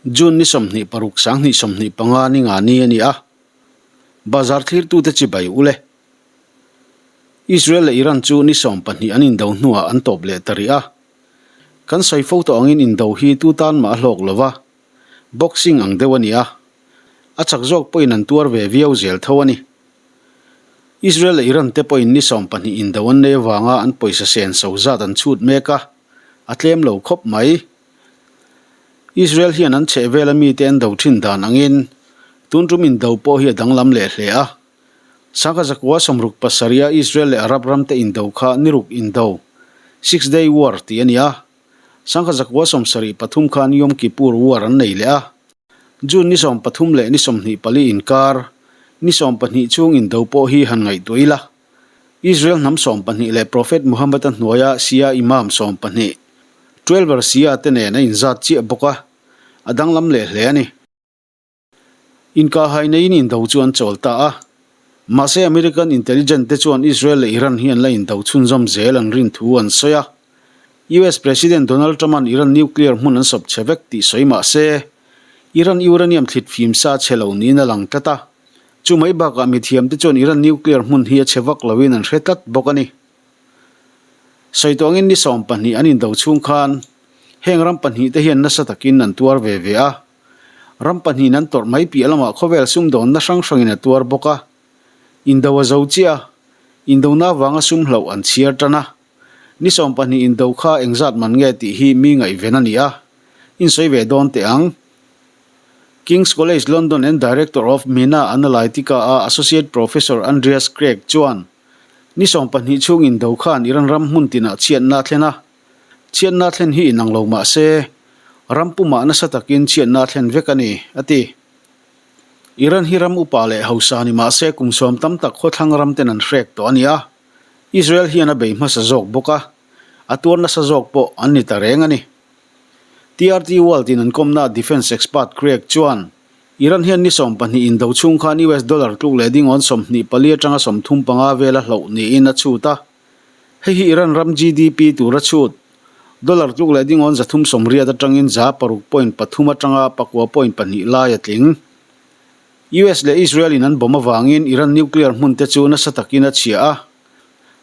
June ni 26 2025 ni nga ni a ni a, bazar thlirtute chibai ul e. Israel leh Iran chu ni 12 an indo hnuah an tawp leh ta rih a. Kan sawi fo tawh angin indo hi tu tan mah a hlawk lo va, boxing ang deuh a ni a, a chak zawk pawhin an tuar ve viau zel tho a ni. Israel leh Iran te pawhin ni 12 indo an nei avanga an pawisa sen so zat an chhut mek a, a tlem lo khawp mai. Israel hian an chhehvela mite an do thin dan angin tun tum indo pawh hi a danglam leh hle a. Sangha zakua 67 a Israel leh Arab ramte indo kha ni ruk indo, Six Day War, tih a ni a. Sangha zakua 73 khan Yom Kippur War an nei leh a. June ni 13 leh ni 24 inkar, ni 12 chhung indo pawh hi han ngaihtuah ila. Israel hnam 12 leh Prophet Muhammad-a hnuaia Shia Imam 12, Twelver Shia te nen a inzat chiah bawk a, a danglam leh hle a ni. Inkahhai neiin indo chu an chawl ta a. Mahse American intelligent te chuan Israel leh Iran hi an la indo chhunzawm zel an rin thu an sawi a. US President Donald Trump-a'n Iran nuclear hmun an sawp chhe vek tih sawi mah se, Iran uranium thlit fim sa chhe lo niin a lang tlat a. Chu mai bakah mithiam te chuan Iran nuclear hmun hi a chhe vak loin an hre tlat bawk a ni. Sawi tawngin ni 12 an indo chhung khan heng ram pahnih te hian nasa takin an tuar ve ve a. Ram pahnihin an tawrh mai piah lamah khawvel sumdawnna hrang hrangin a tuar bawk a. Indo a zo chiah a, indona avanga sum hloh an chhiar tan a. Ni 12 indo kha engzat man nge tih hi mi ngaihven a ni a, insawi ve dawn teh ang. King's College London and Director of MENA Analytica a Associate Professor Andreas Craig chuan, Ni 12 chhung indo khan Iran ram hmun tinah chhiatna a thlen a, Chhiatna thlen hi inang lo mah se, ram pumah nasa takin chhiatna thlen vek a ni, a ti. Iran hi ram upa leh hausa ni mah se kum sawm tam tak khawthlang ram ten an hrek tawh a ni a, Israel hian a bei hmasa zawk bawk a, a tuar nasa zawk pawh an ni ta reng a ni. TRT World in an kawmna defence expert Craig chuan, Iran hian ni 12 indo chhung khan US dollar tluk leh dingawn 24 atanga 35 vela hloh niin a chhut a, Hei hi Iran ram GDP tura chhut, dollar tluk leh dingawn 380 atangin 6.3 atanga 9.2 lai a tling. US leh Israel in an bomb avangin Iran nuclear hmun te chu nasa takin a chhia a,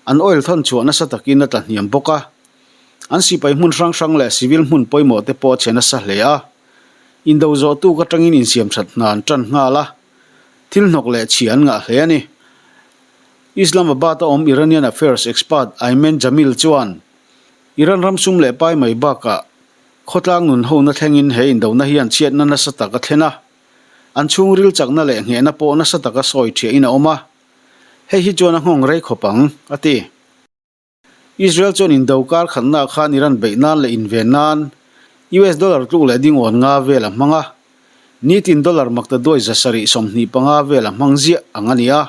an oil thawn chhuah nasa takin a tla hniam bawk a. An sipai hmun hrang hrang leh civil hmun pawimawh te pawh a chhe nasa hle a. Indo zawh tuk atangin insiam that hna an tan nghal a, thil hnawk leh chhia an ngah hle a ni. Islamabad a awm Iranian affairs expert Ayman Jamil chuan, Iran ram sum leh pai mai bakah khawtlang nun hona thlengin he indona hian chhiatna nasa tak a thlen a, an chhungril chakna leh nghehna pawh nasa taka sawi thiahin a awm a, hei hi chuan a nghawng rei khawp ang, a ti. Israel chuan indo kar khatnaah khan Iran beih nan leh inven nan US dollar tluk leh dingawn nga vel a hmang a, nitin dollar maktaduai 725 vel a hmang ziah ang a ni a.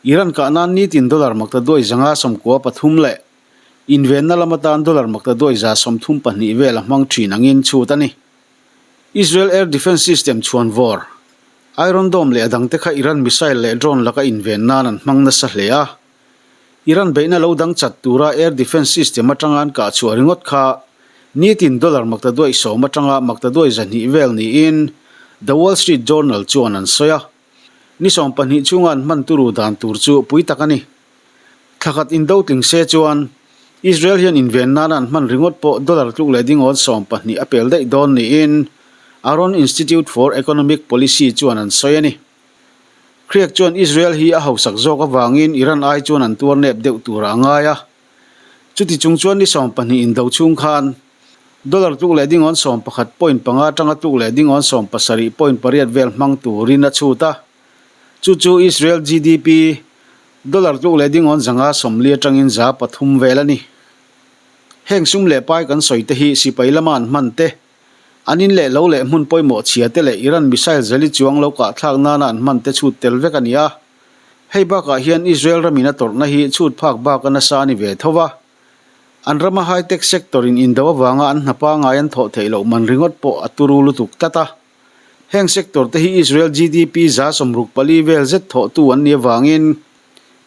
Iran kah nan nitin dollar maktaduai 593 leh invenna lam atan dollar maktaduai 132 vel a hmang thin angin chhut a ni. Israel air defence system chhuan vawr, Iron Dome leh a dangte kha Iran missile leh drone laka inven nan an hmang nasa hle a. Iran beihna lo dang chat tura air defence system atanga an kah chhuah ringawt kha nitin dollar maktaduai sawm atanga maktaduai 200 vel niin The Wall Street Journal chuan an sawi a. Ni 12 chhunga an hman turu dan tur chu pui tak a ni. Thlakhat indo tling se chuan Israel hian inven nana an hman ringawt pawh dollar tluk leh dingawn 12 a pel daih dawn niin Aron Institute for Economic Policy chuan an sawi a ni. Kriak chuan Israel hi a hausak zawk avangin Iran ai chuan an tuar nep deuh turah a ngai a. Chuti chung chuan ni 12 indo chhung khan dollar tluk leh dingawn 11.5 atanga tluk leh dingawn 17.8 vel hmang turin a chhut a. Chu chu Israel GDP dollar tluk leh dingawn 540 atangin 300 vel a ni. Heng sum leh pai kan sawi te hi sipai lama an hman te, An in leh lo leh hmun pawimawh chhia te leh Iran missile zali chuang lo kah thlak nana an hman te chhut tel vek a ni a. Hei bakah hian Israel ramin a tawrhna hi chhut phak bak a nasa a ni ve tho va. An rama high-tech sector in indo avanga an hna pangai an thawh theih loh man ringawt pawh a turu lutuk tlat a. Heng sector te hi Israel GDP 64% vel zet thawhtu an nih avangin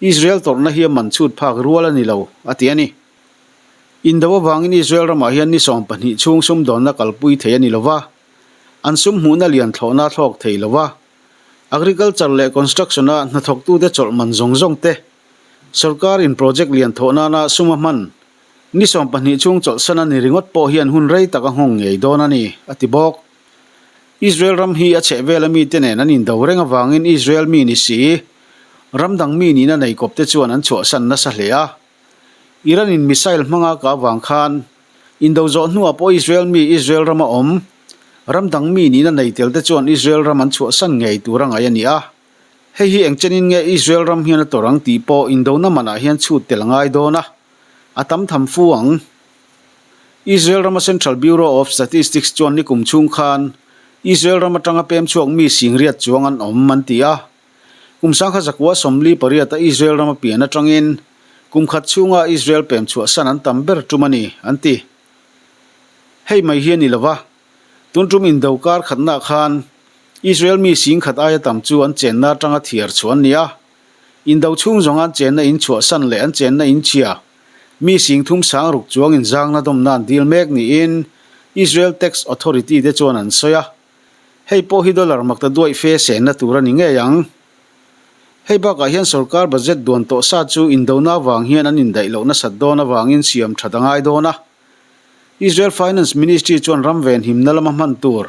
Israel tawrhna hi a man chhut phak rual a ni lo, a ti a ni. Indo avangin Israel ramah hian ni 12 chhung sumdawnna kalpui thei a ni lo va. An sum hmuhna lian thlawhna a thlawk thei lo a, agriculture leh construction-a hnathawktute chawlh man zawng zawng te, sorkarin project lian thawh nana sum a hman ni 12 chhung chawlhsan a ni ringawt pawh hian hun rei tak a nghawng ngei dawn a ni, a ti bawk. Israel ram hi a chhehvela mite nen an indo reng avangin Israel mi ni si, ram dang mi nihna nei kawpte chuan an chhuahsan nasa hle a. Iran-in missile hmanga kah avang khan indo zawh hnuah pawh Israel mi Israel rama awm, ram dang mi nihna nei tel te chuan Israel ram an chhuahsan ngei tur a ngaih a ni a. Hei hi eng chenin nge Israel ram hian a tawrh ang tih pawh indona manah hian chhut tel a ngai dawn a, a tam tham fu ang. Israel rama Central Bureau of Statistics chuan nikum chhung khan Israel ram atanga pem chhuak mi singriat chuang an awm an ti a. Kum sangkha zakua 48 a Israel rama pian atangin kum khat chhunga Israel pem chhuahsan an tam ber tum a ni, an ti. Hei mai hi a ni lova, tun tum indo kar khatnaah khan Israel mi singkhat aia tam chu an chenna atanga thiar chhuah an ni a. Indo chhung zawnga an chenna in chhuahsan leh an chenna in chhia Mi singthum sangruk chuang inzangna dawmna an dil mek niin Israel Tax Authority te chuan an sawi a. Hei pawh hi dollar makta duaih fe senna tur a ni ngei ang. Hei bakah hian sorkar budget duan tawh sa chu indona avang hian an indaih loh nasat dawn avangin siam that a ngai dawn a. Israel Finance Ministry chuan ram venhimna lama hman tur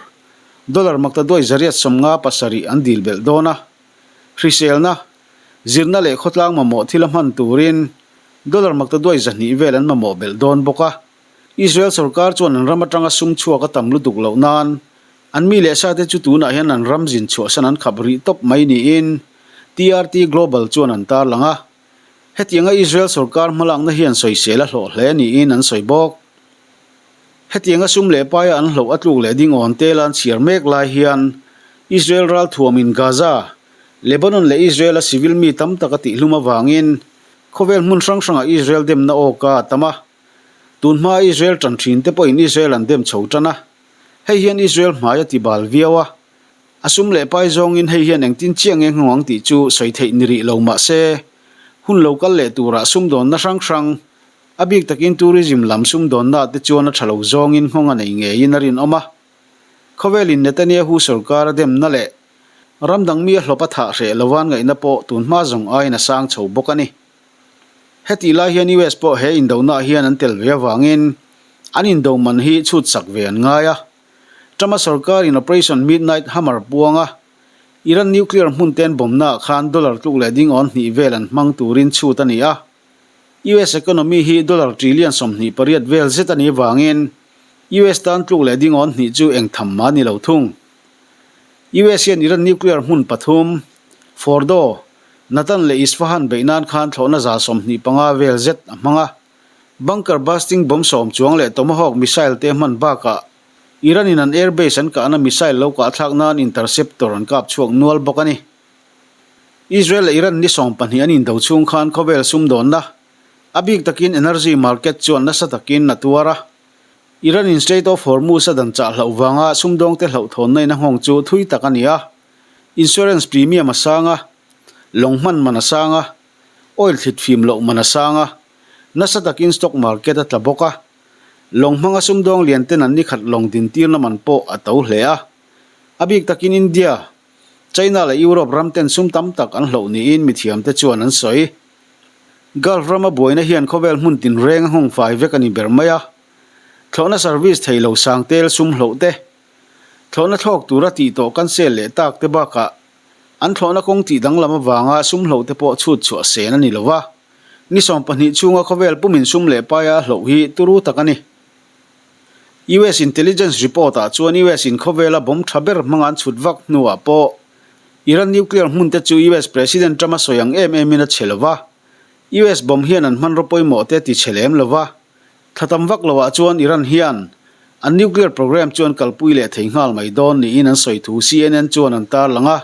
dollar makta duaih 157 an dil belh dawn a. Hriselna, zirna leh khawtlang mamawh thil a hman turin dollar makta duai 200 vel an mamawh belh dawn bawk a. Israel sorkar chuan an ram atanga sum chhuak a tam lutuk loh nan an mi leh sate chu tunah hian an ram zin chhuahsan an khap rih tawp mai niin TRT Global chuan an tarlang a. Hetianga Israel sorkar hmalakna hian sawisel a hlawh hle niin an sawi bawk. Hetianga sum leh paia an hloh a tluk leh ding awn tel an chhiar mek lai hian Israel ralthuamin Gaza, Lebanon leh Israel-a civil mi tam tak a tihhlum avangin khawvel hmun hrang hrangah Israel demna awka a tam a. Tun hmaa Israel tan thin te pawhin Israel an dem chho tan a. Hei hian Israel hmai a ti bal viau a. A sum leh pai zawngin hei hian engtin chiah nge nghawng ang tih chu sawi theih ni rih lo mah se, hun lo kal leh turah sumdawnna hrang hrang, A bik takin tourism lam sumdawnna te chuan a tha lo zawngin nghawng a nei ngeiin a rinawm a. Khawvelin Netanyahu sorkar a demna leh ram dang mi a hlawp a thah hreh lovan ngaihna pawh tun hma zawng aiin a sang chho bawk a ni. Hetih lai hian US pawh he indonaah hian an tel ve avangin an indo man hi chhut sak ve an ngai a. Trump-a sorkarin Operation Midnight Hammer puanga Iran nuclear hmun ten bomnaah khan dollar tluk leh ding awn hnih vel an hmang turin chhut a ni a. US economy hi dollar trillion 28 vel zet a nih avangin US tan tluk leh ding awn hnih chu eng tham mah a ni lo thung. US hian Iran nuclear hmun pathum, Fordow, Natanz leh Isfahan beih nan khan thlawhna 25 vel zet a hmang a. Bunker busting bomb sawm chuang leh Tomahawk missile te hman bakah Iran in an airbase an kahna missile lo kahthlak nan interceptor an kap chhuak nual bawk a ni. Israel leh Iran ni 12 an indo chhung khan khawvel sumdawnna, a bik takin energy market chuan nasa takin a tuar a. Iran in Strait of Hormuz a dan chah hlauh vanga sumdawngte hlauhthawnna in a nghawng chu thui tak a ni a. Insurance premium a sang a, lawng hman man a sang a, oil thlit fim loh man a sang a, nasa takin stock market a tla bawk a. Lawng hmanga sumdawng lian ten an nikhat lawng dintirna man pawh a to hle a. A bik takin India, China leh Europe ram ten sum tam tak an hloh niin mithiamte chuan an sawi. Gulf rama buaina hian khawvel hmun tinreng a nghawng fai vek a ni ber mai a. Thlawhna service thei lo sang tel sum hloh te, thlawhna thlawk tura tih tawh cancel leh tak te bakah an thlawhna kawng tih danglam avanga sum hloh te pawh chhut chhuah sen a ni lo va. Ni 12 chhunga khawvel pumin sum leh paia a hloh hi turu tak a ni. US intelligence report-ah chuan US in khawvela bomb tha ber hmanga an chhut vak hnuah pawh Iran nuclear hmun te chu US President Trump a sawi ang em emin a chhe lo va. US bomb hian an hmanraw pawimawh te ti chhe lem lo va. Thla tam vak loah chuan Iran hian an nuclear program chu an kalpui leh thei nghal mai dawn niin an sawi thu CNN chuan an tarlang a.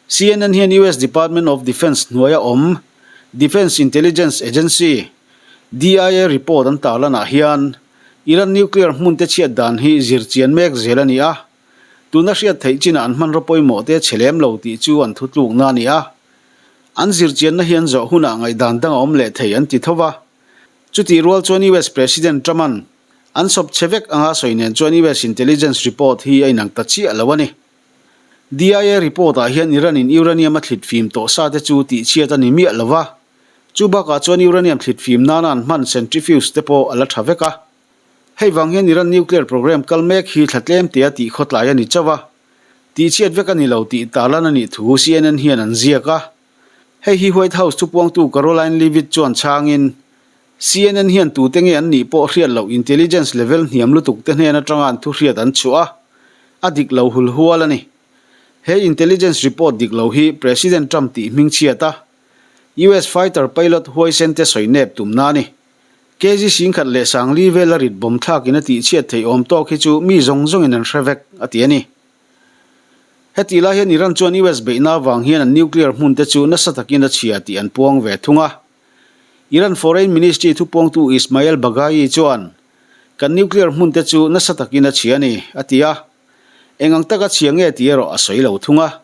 CNN hian US Department of Defence hnuaia awm Defence Intelligence Agency, DIA, report an tarlanah hian Iran nuclear hmun te chhiat dan hi zir chian mek zel a ni a, tuna hriat theih chinah an hmanraw pawimawh te chhe lem lo tih chu an thutlukna a ni a. An zir chianna hi an zawh hunah ngaihdan dang a awm leh thei an ti tho va. Chutih rual chuan US President Trump-a'n. An sawp chhe vek anga sawi nen chuan US intelligence report hi a inang ta chiah lo a ni. DIA report-ah hian Iran-in uranium a thlit fim tawh sa te chu tihchhiat a ni miah lo va, chu bakah chuan uranium thlit fim nana an hman centrifuge te pawh a la tha vek a. Hei vang hian Iran nuclear program kal mek hi thla tlem tea tih khawtlai a ni chauh a, tihchhiat vek a ni lo tih tarlan a nih thu CNN hian an ziak a. Hei hi White House thupuangtu Karoline Leavitt chuan chhangin, CNN hian tute nge an nih pawh hriat loh intelligence level hniam lutuk te hnen atanga an thu hriat an chhuah a, a dik lo hul hual a ni. He intelligence report dik lo hi President Trump tih hming chhiat a, US fighter pilot huaisen te sawi nep tumna a ni. KG singkhat leh sangli vela rit bawm thlakin a tih chhiat theih awm tawk hi chu mi zawng zawngin an hre vek, a ti a ni. Hetih lai hian Iran chuan US beihna avang hian an nuclear hmun te chu nasa takin a chhia tih an puang ve thung a. Iran Foreign Ministry thupuangtu Ismail Baghaei chuan, Kan nuclear hmun te chu nasa takin a chhia a ni, a ti a. Eng ang taka chhia nge tih erawh a sawi lo thung a.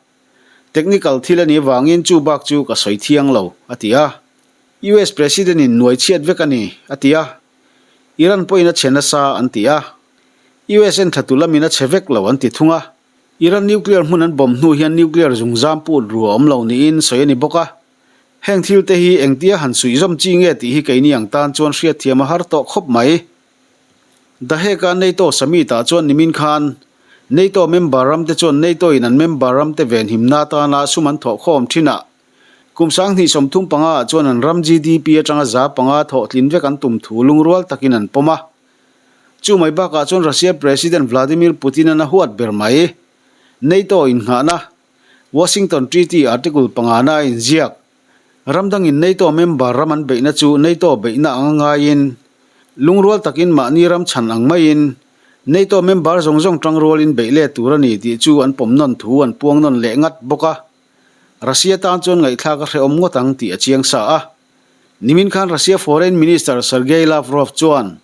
Technical thil a nih avangin chu bak chu ka sawi thiang lo, a ti a. US President-in nuai chhiat vek a ni, a ti a. Iran pawhin a chhe nasa, an ti a. US en thlatu lamin a chhe vek lo, an ti thung a. Iran nuclear hmun an bomb hnu hian nuclear zungzam put ru a awm lo niin sawi a ni bawk a. Heng thil te hi engtia han suihzawm chi nge tih hi keini ang tan chuan hriatthiam a har tawh khawp mai. The Hague-a NATO summit-ah chuan nimin khan NATO member ram te chuan NATO-in an member ram te venhimna atana sum an thawhkhawm thin a, kum 2035 ah chuan an ram GDP atanga 5% thawh tlin vek an tum thu lungrual takin an pawm a. Chu mai bakah chuan Russia President Vladimir Putin-an a huat ber mai. NATO innghahna Washington Treaty Article pangana a inziak. Ram dangin NATO member ram an beihna chu NATO beihna anga ngaiin, lungrual takin mahni ram chhan ang maiin, NATO member zawng zawng tangrualin beih let tur a ni tih chu an pawm nawn thu an puang nawn leh ngat bawk a. Russia tan chuan ngaihthlak a hrehawm ngawt ang tih a chiang sa a. Nimin khan Russia Foreign Minister Sergei Lavrov chuan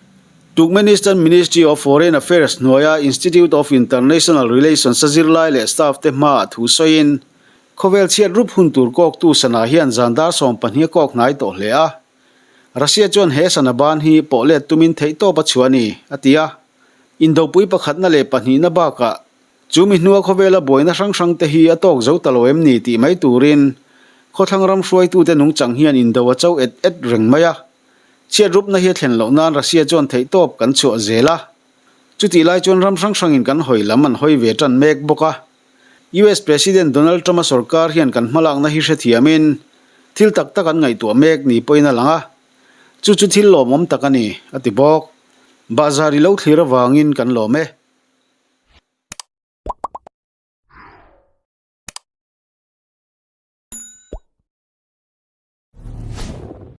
Turkmenistan Ministry of Foreign Affairs hnuaia Institute of International Relations a zirlai leh staff te hmaah thu sawiin, Khawvel chhiat rup hun tur kawktu sana hian zan dar 12 a kawk hnai tawh hle a. Russia chuan he sana ban hi pawh let tumin theihtawp a chhuah a ni, a ti a. Indopui pakhatna leh pahnihna bakah Chu mi hnua khawvela buaina hrang hrang te hi a tawk zo ta lo em ni tih mai turin khawthlang ram hruaitute nungchang hian indo a cho et et reng mai a. Chhiatrupna hi a thlen loh nan Russia chuan theihtawp kan chhuah zel a. Chutih lai chuan ram hrang hrangin kan hawi lam an hawi ve tan mek bawk a. US President Donald Trump-a sorkar hian kan hmalakna hi hrethiamin thil tak tak an ngaihtuah mek ni pawhin a lang a. Chu chu thil lawmawm tak a ni, a ti bawk. Bahzar i lo thlir avangin kan lawm e.